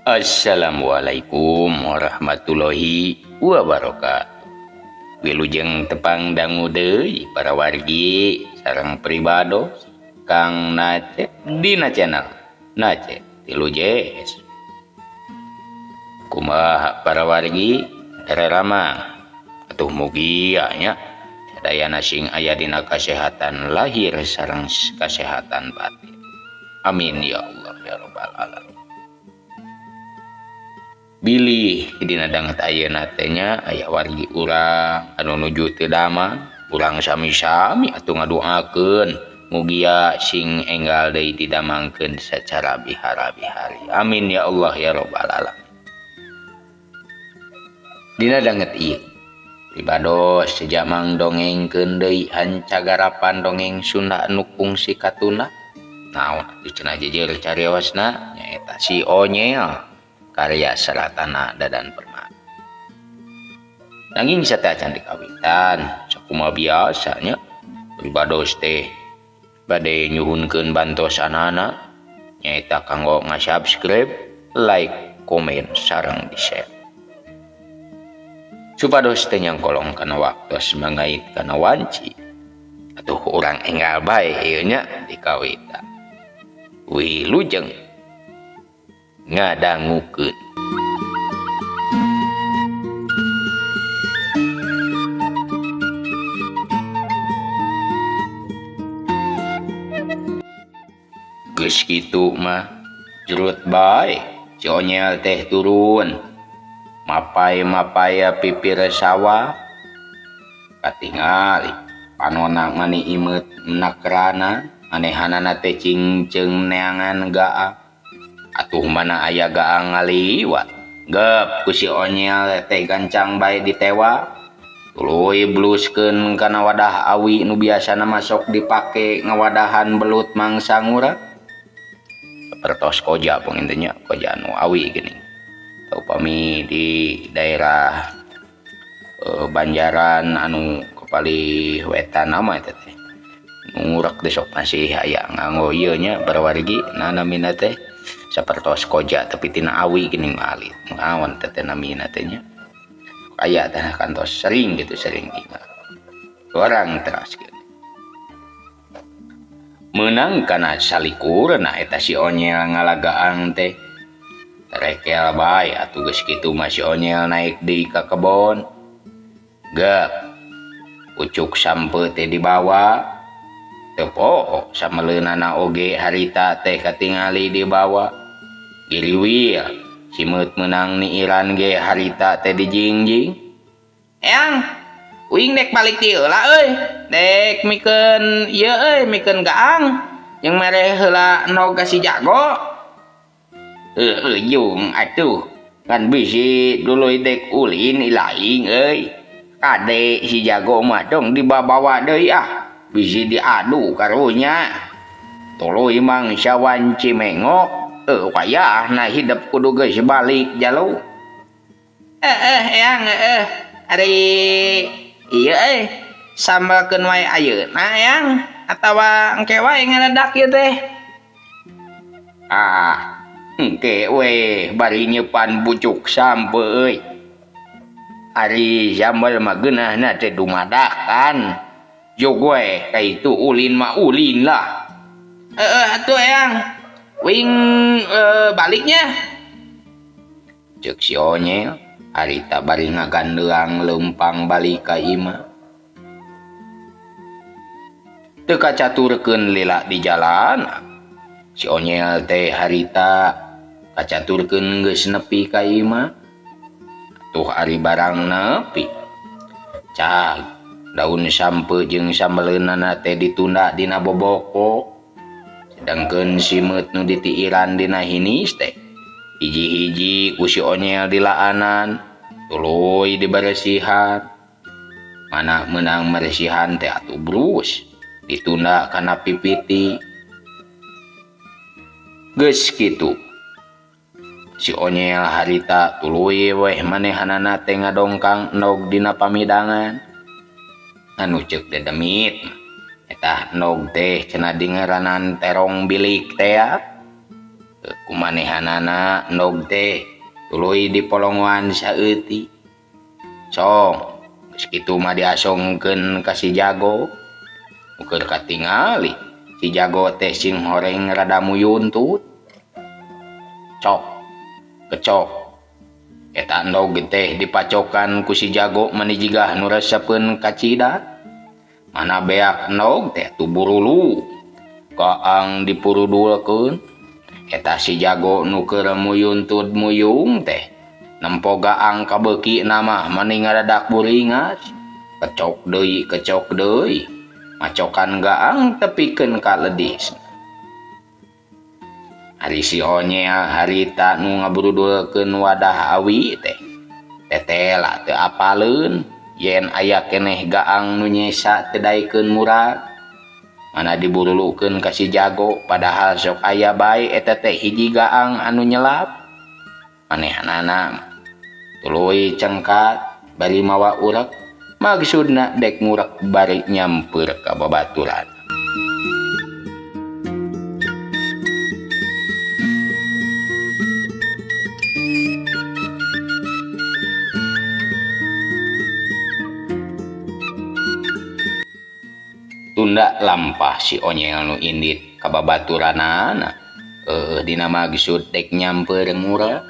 Assalamualaikum warahmatullahi wabarakatuh. Wilujeng tepang dangu deui para wargi sareng pribados Kang Nace dina channel Nace Tilu Js. Kumaha para wargi ramang atuh mugia nya sadayana sing aya dina kasehatan lahir sareng kasehatan batin. Amin ya Allah ya rabbal alamin. Bilih dina danget ayeuna teh nya aya wargi urang anu nuju teu damang, urang sami-sami atuh ngadoakeun mugia sing enggal deui didamangkeun sacara bihara-bihari. Amin ya Allah ya rabbal alamin. Dina danget ieu pribados sejamang dongengkeun deui hancagarapan dongeng Sunda anu kungsi katuna. Naon atuh cenah jejer cariosna nyaeta si Onyel karya Seratana Dadan Permana. Nanging sateuacan dikawitan sakumaha biasanya pribados teh bade nyuhunkeun bantosanana nyaeta kanggo nga-subscribe, like, komen sareng di-share. Supados teh nyangkolong kana waktos mangait kana wanci atuh urang enggal bae ieu nya dikawitan. Wilujeng ngadangukeun. Geus kitu mah jerut bae si Onyel teh turun mapai-mapaya pipir sawah katingali panona mani imeut nakrana manehanana teh cingceung neangan gaang. Atuh mana aya gaang ngaliwat gep ku si Onyel teh gancang bae ditewa tuluy bluskeun kana wadah awi nu biasana masok dipake ngawadahan belut mangsa ngura sapertos koja panginten nya koja anu awi geuning. Upami di daerah Banjaran anu kapalih wetan mah eta teh ngurek teh sok masih aya nganggo ieu nya parawargi namina teh sapertos koja tapi tina awi geuning alit naon teh namina teh nya aya teh kantos sering gitu sering tinggal orang teraskeun meunang kana salikurna eta si Onyel ngalagaang teh rekel bae atuh geus kitu mah si Onyel naik deui ka kebon gep ucuk sampe teh dibawa teu poho sameleunana oge harita teh katingali dibawa giriwil simeut meunang niiran ge harita teh dijingjing. Eyang uing dek balik ti heula euy dek mikeun ieu euy mikeun gaang jeung mere heula nog ka si Jago. Heueuh jung atuh kan bisi duluy dek ulin ilaing euy kade si Jago mah dong dibabawa deui ah bisi diadu karunya tuluy mangsa wanci mengok wayahna hidep kudu geus balik jalu. Eyang ari ieu euy sambalkeun wae ayeuna eyang atawa engke wae ngaledak ieu teh. Ah engke we bari nyeupan bucuk sampe euy. Ari sambal mah geunahna teh dumadakan. Jog we ka itu ulin mah ulin lah. Heeh atuh eyang wing baliknya. Ceuk si Onyel harita bari ngagandeang leumpang balik ka imah. Teu kacaturkeun lila di jalan. Si Onyel teh harita kacaturkeun geus nepi ka imah. Tuh ari barang nepi. Cag daun sampe jeung sambeleunana teh ditunda dina boboko. Sedangkeun simeut nu ditiiran dina hinis teh hiji-hiji ku si Onyel dilaanan tuluy diberesihan. Mana meunang meresihan teh atuh brus ditunda kana pipiti. Geus kitu si Onyel harita tuluy weh manehanana teh ngadongkang endog dina pamidangan. Anu ceuk dedemit eta endog teh cenah dingaranan terong bilik teh. Kumanehanana endog teh tuluy dipolongoan saeutik. Song geus kitu mah diasongkeun ka si Jago. Nu keur katingali si Jago teh sing horeng rada muyuntut. Cok kecok eta endog teh dipacokan ku si Jago mani jigah nu resepeun kacida. Mana beak endog teh atuh burulu kaang dipurudulkeun. Eta si Jago nu keur muyuntud muyung teh nempo gaang kabeuki mah mani ngadadak buringas. Kecok deui kecok deui macokan gaang tepikeun ka ledis. Ari si Onyel harita nu ngaburudulkeun wadah awi teh tetela teu apaleun yen aya keneh gaang nu nyesa teu daekeun murag. Mana diburulukeun ka si Jago padahal sok aya bae eta teh hiji gaang anu nyelap. Manehanana tuluy cengkat bari mawa urek maksudna dek ngurek bari nyampeur ka babaturan. Tunda lampah si Onyel nu indit ka babaturanana dina maksud dek nyamper ngurek.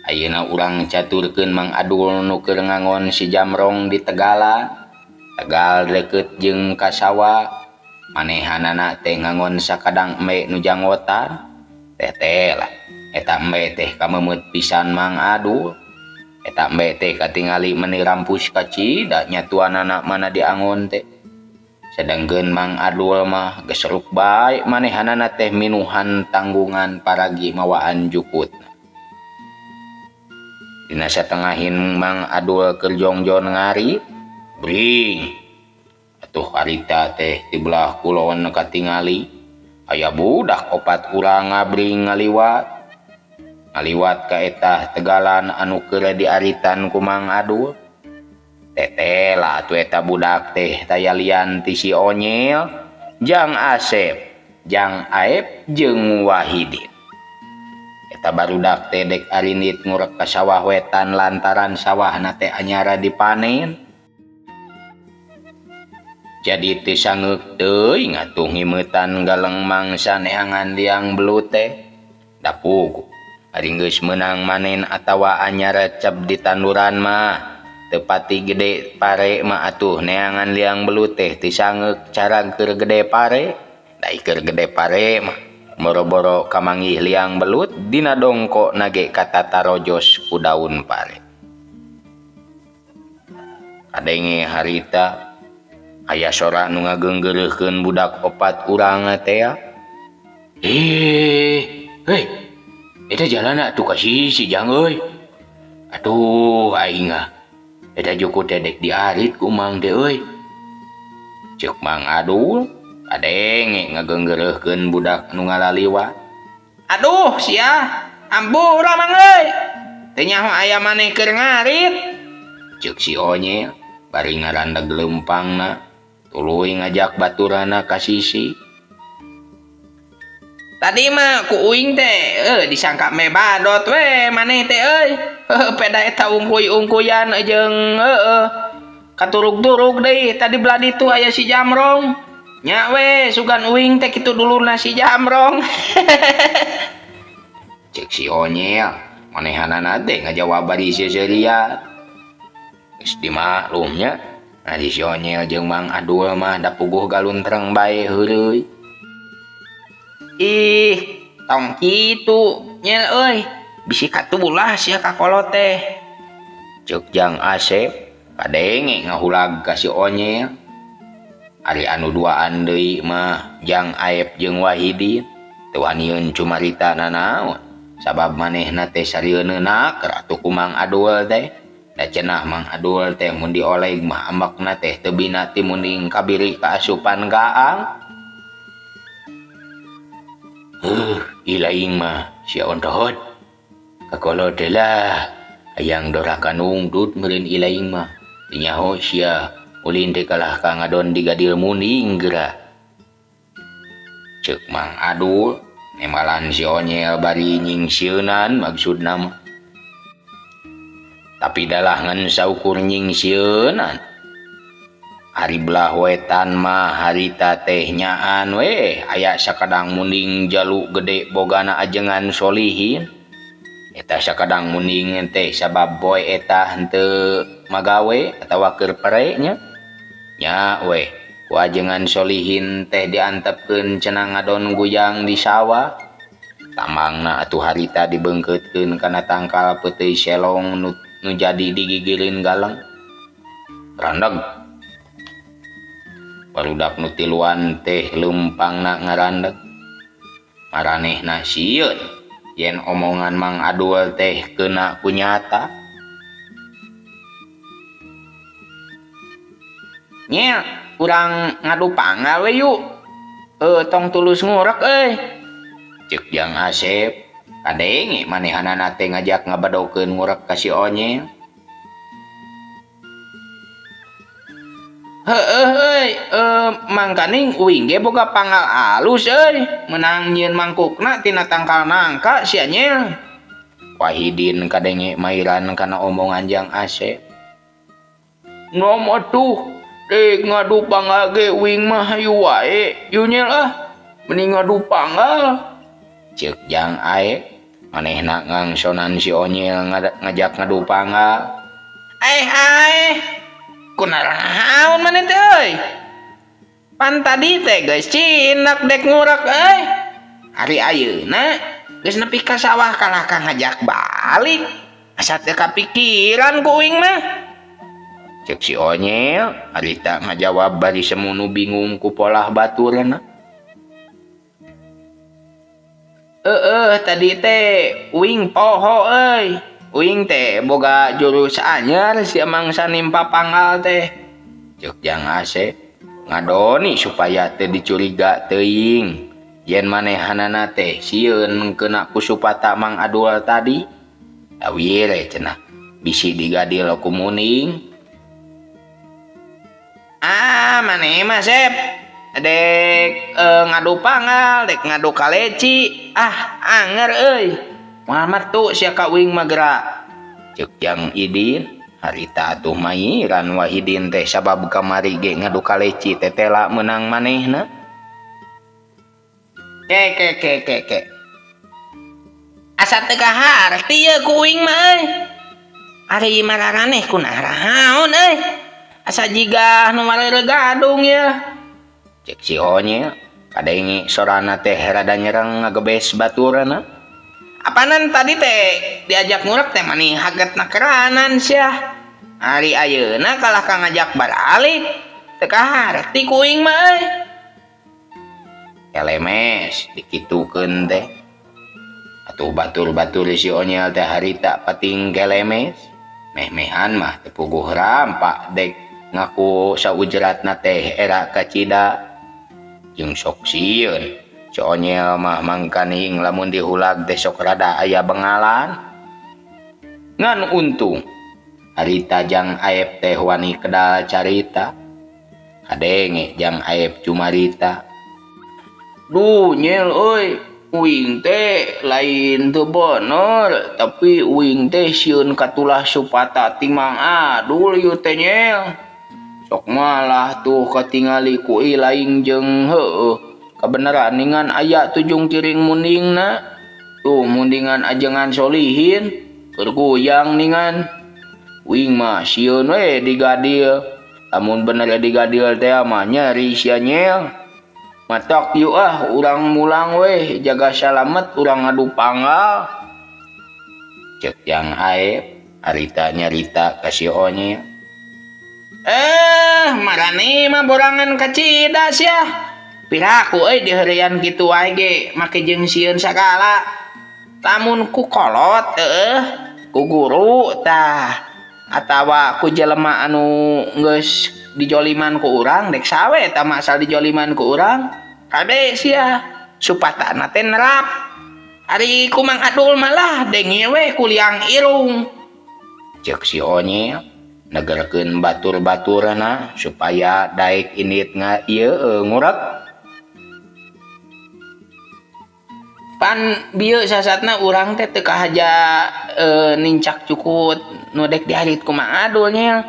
Ayeuna urang caturkeun Mang Adul nu keur ngangon si Jamrong di Tegalan. Tegal deukeut jeung ka sawah. Manehanana teh ngangon sakadang embe nu janggotan. Teh teh lah eta embe teh kamemeut pisan Mang Adul. Eta embe teh katingali meni rampus kacida nyatuanana mana diangon teh. Sedangkeun Mang Adul mah geus seruk bae manehanana teh minuhan tanggungan paragi mawaan jukut. Dina satengahin Mang Adul keur jongjon ngari, bring. Atuh harita teh di belah kulon katingali aya budak opat urang ngabring ngaliwat. Ngaliwat ka eta tegalan anu keur diaritan ku Mang Adul. Tetela atuh eta budak teh tayalian ti si Onyel, Jang Asep, Jang Aep jeung Wahidin. Eta barudak teh dek arindit ngurek ka sawah wetan lantaran sawahna teh anyara dipanen. Jadi teu sangeuk teuing atuh ngimeutan galeng mangsa neangan liang belut teh. Da puguh ari geus meunang manen atawa anyara cep di tanduran mah tepati gede pare mah atuh neangan liang belut teh teu sangeuk cara keur gede pare. Da keur gede pare mah boro-boro kamanggih liang belut dina dongko nage katatarojos ku daun pare. Kadenge harita aya sora nu ngageunggeureuhkeun budak opat urang teh. Hei, eta jalan atuh ka sisi jang euy. Atuh aing ah. Eta jukut teh dek diarit ku Mang teh euy. Ceuk Mang Adul kadenge ngageunggeureuhkeun budak nu ngalaliwat. Aduh sia, ampura Mang euy. Teu nyaho aya maneh keur ngarit. Ceuk si Onyel bari ngarandeg leumpangna tuluy ngajak baturana ka sisi. Tadi mah ku uing teh disangka me badot we maneh teh euy. Peda eta ungkuy-ungkuyan jeung katurug-turug deui tadi belah ditu aya si Jamrong. Nya we sugan uing teh kitu dulurna si Jamrong. Cek si Onyel manehanana teh ngajawab bari seuseurian. Geus dimaklumnya ari si Onyel jeung Mang Adul mah da puguh galuntreng bae heureuy. Ih, tong kitu nyel euy. Bisi katulah sia ka kolot teh. Ceuk Jang Asep kadenge ngahulag ka si Onyel. Ari anu duaan deui mah Jang Aep jeung Wahidin teu wanieun cumarita nanaon. Sabab manehna teh sarieuneunak atuh ku Mang Adul teh. Da cenah Mang Adul teh mun dioleg mah ambekna teh teu bina ti munding kabiri kaasupan gaang. Ilaing mah sia ontohot. Kakolot teh lah hayang doraka nungtut meureun ilaing mah. Teu nyaho sia ulin teh kalah ka ngadon digadil munding geura. Ceuk Mang Adul Nemalan si Onyel bari nyingsieunan maksudna mah. Tapi dalah ngan saukur nyingsieunan. Ari belah wetan mah harita teh nyaan weh aya sakadang munding jalu gede bogana ajengan Solihin. Eta sakadang munding teh sabab boy eta henteu magawe atawa keur pere nya. Nya weh ku ajengan Solihin teh diantepkeun cenah ngadon guyang di sawah. Tambangna atuh harita dibeungkeutkeun kana tangkal peuteuy selong nu jadi digigireun galeng. Randeg. Barudak nu tiluan teh leumpangna ngarandeg. Maranehna sieun yen omongan Mang Adul teh keuna ku nyata. Nya, urang ngadu panggal we yuk. Tong tulus ngurek euy. Ceuk Jang Asep, kadenge manehanana teh ngajak ngabadokeun ngurek ka si Onyel. Heueuh euy, mangkaning uing ge boga panggal alus euy, meunang nyieun mangkukna tina tangkal nangka sia Nyel. Wahidin kadenge mairan kana omongan Jang Asep. Nom atuh, dek ngadu panggal ge uing mah hayu wae, yu Nyel ah, mending ngadu panggal. Ceuk Jang Aep, manehna ngangsonan si Onyel ngajak ngadu panggal. Eh aeh. Kunaraon maneh teh euy? Pan tadi teh geus cinak dek ngurek euy. Ari ayeuna geus nepi ka sawah kalah ka ngajak balik. Asa teu kapikiran ku uing mah. Ceuk si Onyel, harita ngajawab bari semunu bingung ku polah baturna. Heeh, tadi teh uing poho euy. Uing teh boga jurus anyar si mangsa nimpa panggal teh. Ceuk Jang Asep ngadoni supaya teu dicuriga teuing yen manehanana teh sieun keuna ku supata Mang Adul tadi. Tawire cenah bisi digadil ku Muning. Ah, maneh mah Sep. Dek ngadu panggal, dek ngadu kaleci. Ah, anger euy. Moal metu sia ka uing mah geura. Ceuk Jang Idin, harita atuh mairan Wahidin teh sabab kamari ge ngadu kaleci teh tela meunang manehna. Ke ke ke ke ke. Asa teu kaharti ye ku uing mah euy. Ari mararaneh kunaraon euy. Asa jiga nu mareureun gadung ye. Ceuk si Onyel, kadenge sorana teh rada nyereng ngagebes baturna. Apanan tadi teh diajak ngurek teh mani hagetna keranan sia. Ari ayeuna kalah ka ngajak baralik. Teu kaharti ku uing mah euy. Kelemes dikitukeun teh. Atuh batur-batur si Onyel teh harita pating kelemes. Meh-mehan mah teu puguh rampak dek ngaku saujratna teh era kacida. Jeung sok sieun. Si Onyel mah mangkaning lamun dihulag teh sok rada aya bengalan. Ngan untung harita Jang Aep teh wani kedal carita. Kadenge Jang Aep cumarita. Duh Nyel euy, uing teh lain teu bener, tapi uing teh sieun katulah supata ti Mang Adul ieu teh Nyel. Sok malah tuh katingali ku lain jeung heueuh. Kabeneran ningan aya tujung tiring mundingna. Tuh mundingan ajengan Solihin keur goyang ningan. Uing mah sieun we digadil. Lamun bener digadil teh mah nyeri sia Nyel. Matak yuk ah urang mulang weh jaga salamet urang ngadu panggal. Ceuk Jang Aep harita nyarita ka si Onyel. Marane mah borangan kacida sia. Piraku euy diheureuyan kitu wae ge make jeung sieun sagala. Lamun ku kolot heueuh, ku guru tah atawa ku jelema anu geus dijoliman ku urang dek sawe eta mah asal dijoliman ku urang kade sia supatana teh nerap. Ari ku Mang Adul malah denge we ku liang irung. Ceuk si Onyel negerkeun batur-baturna supaya daek indit ieu ngurek. Pan bieu sasatna urang teh teu kahaja nincak cukut nu dek diarit ku Mang Adul nyel.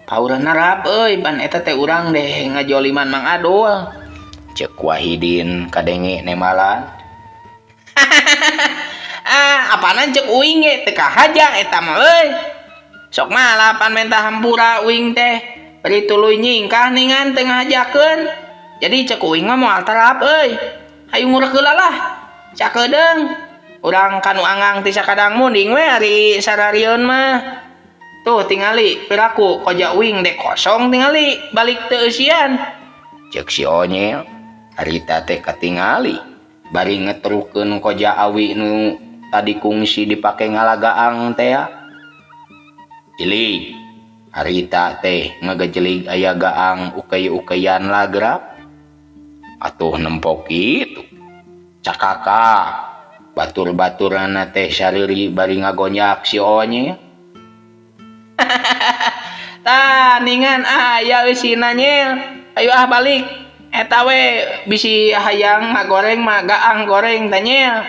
Paurna rap euy pan eta teh urang deh ngajoliman Mang Adul. Ceuk Wahidin kadenge nemalan. Ah, apanan ceuk uing ge teu kahaja eta mah euy. Sok malah pan menta hampura uing teh. Bari tuluy nyingkah ningan teu ngahajakeun. Jadi ceuk uing mah moal terap euy. Hayu ngurek heula lah. Sakedeung urang kanu anggang ti sakadang munding we ari sararieun mah. Tuh tingali piraku koja uing dek kosong tingali balik teu eusian. Ceuk si Onyel harita teh katingali bari ngetrukeun koja awi nu tadi kungsi dipake ngalagaang teh. Jelig harita teh ngagejelig aya gaang ukay-ukayan lagrap. Atuh nempok kitu. Cakaka batur-baturana teh sariri bari ngagonyak si Onyel. Tah ningan aya eusina nyel. Ayo ah balik. Eta we bisi hayang ngagoreng mah gaang goreng teh nyel.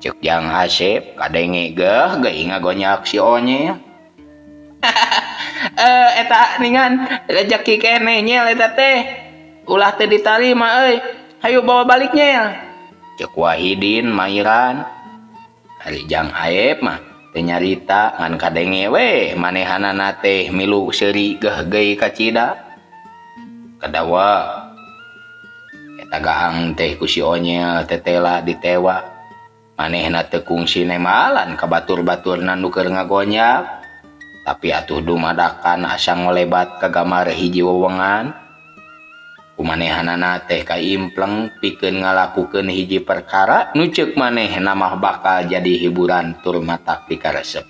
Ceuk Jang Asep kadenge geuh geuing ngagonyak si Onyel. Eta ningan rejeki keneh nyel eta teh. Ulah teu ditarima euy. Hayu bawa balik nyel. Ceuk Wahidin mairan. Ari Jang Aep mah teu nyarita ngan kadenge we manehanana teh milu seuri geuh geuy kacida. Kadawa eta gaang teh ku si Onyel tetela ditewa. Manehna teu kungsi nemalan ka batur-baturna nu keur ngagonyak. Tapi atuh dumadakan asa ngolebat ka gamar hiji wewengan. Kumanehanana teh kaimpleng pikeun ngalakukeun hiji perkara nu ceuk manehna mah bakal jadi hiburan tur matak pikaresep.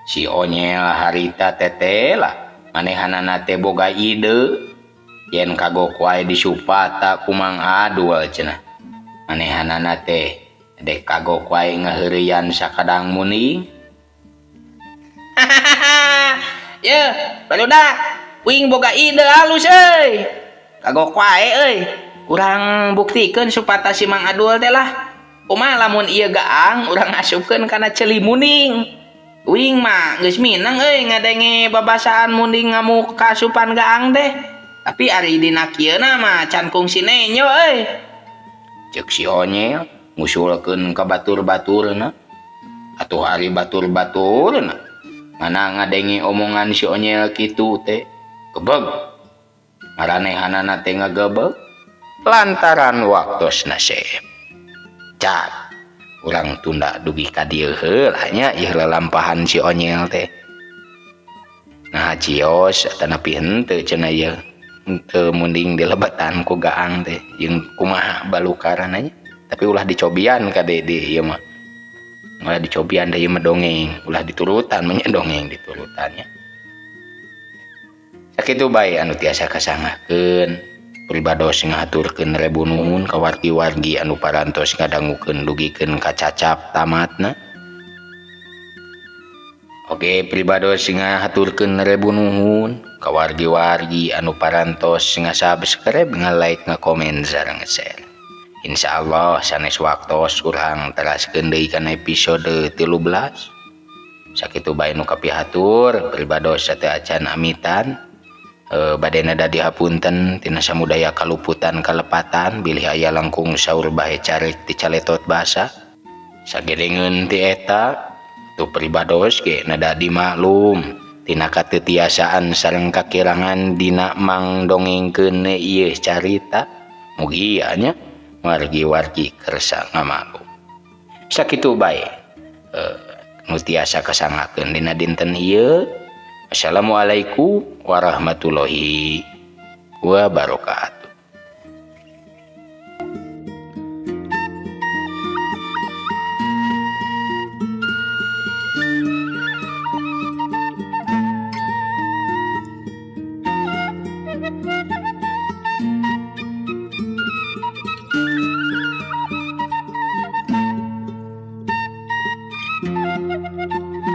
Si Onyel harita tetela manehanana teh boga ide yen kagok wae disupata ku Mang Adul cenah. Manehanana teh dek kagok wae ngaheureuyan sakadang muning. Ye, barudak uing boga ide halus euy. Kagok wae euy. Urang buktikeun supata si Mang Adul teh lah. Kumaha lamun ieu gaang urang asupkeun kana ceuli muning. Uing mah geus minang euy ngadenge babasaan munding ngamuk kasupan gaang teh. Tapi ari dina kieuna mah can kungsi nenyo euy. Ceuk si Onyel ngusulkeun ka batur-baturna. Atuh ari batur-baturna mana ngadenge omongan si Onyel kitu teh gebeg. Maranehanana teh ngagebeg lantaran waktosna seep. Cat urang tunda dugi ka dieu heula nya ieu lalampahan si Onyel teh. Nah cios atanapi henteu cenah ieu henteu munding dilebetan ku gaang teh jeung kumaha balukarana nya. Tapi ulah dicobian ka de ieu mah. Ulah dicobian da ieu mah dongeng, ulah diturutan mah nya dongeng diturutannya. Sakitu bae anu tiasa kasangakeun. Pribados ngahaturkeun rebu nuhun ka wargi-wargi anu parantos ngadangukeun dugikeun kacacap tamatna. Oke, pribados ngahaturkeun rebu nuhun ka wargi-wargi anu parantos ngasubscribe, nga-like, nga-komen sareng nge-share. Insyaallah sanes waktos urang teraskeun deui kana episode 13. Sakitu bae nu kapihatur, pribados teu acan amitan. Bade nada dihapunten tina samudaya kaluputan kalepatan bilih aya langkung saur bae carek ti caletot basa. Sagedengeun ti eta tu pribados ge nada dimaklum tina katetiasaan sareng kakirangan dina mang dongengkeun ieu carita. Mugi nya wargi-wargi kersa ngamaklum. Sakitu bae nu tiasa kasangakeun dina dinten ieu. Assalamualaikum warahmatullahi wabarakatuh. Thank you.